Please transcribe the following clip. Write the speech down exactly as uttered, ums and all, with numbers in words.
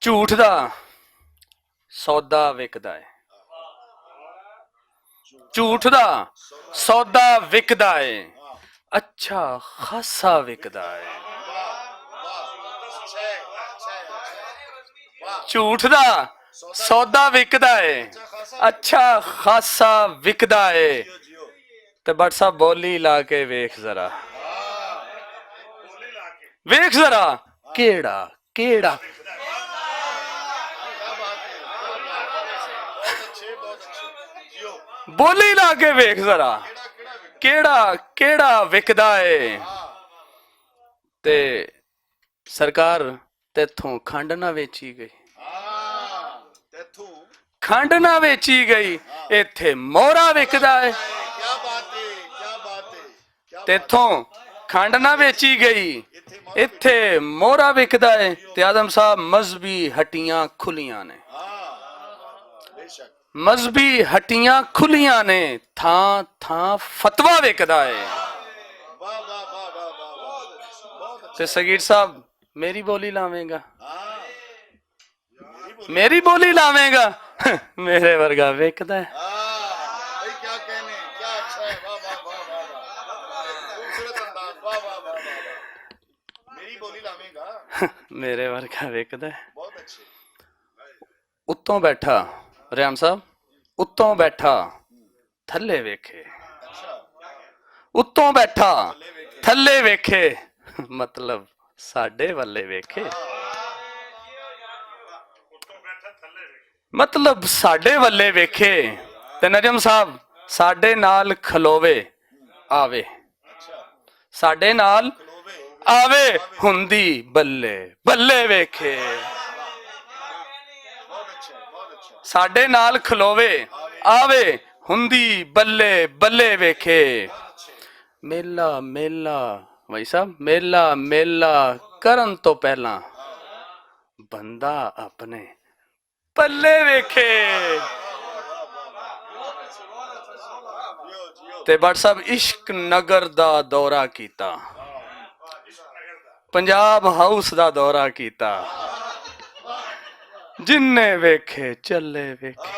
جھوٹ دا سودا وکدا ہے۔ جھوٹ دا سودا وکدا ہے۔ اچھا خاصا وکدا ہے۔ جھوٹ دا سودا وکدا ہے۔ اچھا خاصا وکدا ہے۔ تے بٹ صاحب، بولی لا کے ویکھ ذرا۔ ویکھ ذرا، کیڑا، کیڑا۔ بولی لا کے ویکھ ذرا، کیڑا، کیڑا وکدا ہے۔ تے سرکار، تیتھوں کھنڈ نہ ویچی گئی۔ کھنڈ نہ ویچی گئی، ایتھے مورا وکدا ہے۔ تیتھوں کھنڈ نہ ویچی گئی، ایتھے مورا وکدا ہے۔ تے آدم صاحب، مذہبی ہٹیاں کھلیاں نے۔ مذہبی ہٹیاں کھلیاں نے، تھاں تھاں فتویٰ وکدا ہے۔ تے سگیر صاحب، میری بولی لاویں گا؟ میری بولی لاویں گا؟ میرے ورگا وکدا ہے۔ میرے ورگا وکدا ہے۔ اتوں بیٹھا، ریان صاحب، اتوں بیٹھا، تھلے ویکھے۔ اتوں بیٹھا، تھلے ویکھے، مطلب ساڈے ولے ویکھے۔ مطلب ساڈے ولے ویکھے۔ تے نجم صاحب، ساڈے نال کھلووے، آوے۔ ساڈے نال آوے، ہوندی بلے بلے ویکھے۔ ساڈے نال کھلووے، آوے، ہوندی بلے بلے ویکھے۔ میلا میلا، بھائی صاحب، میلا میلا کرن تو پہلاں بندہ اپنے پلے ویکھے۔ تے بٹ صاحب، عشق نگر دا دورہ کیتا، پنجاب ہاؤس دا دورہ کیتا، جن نے ویکھے چلے ویکھے۔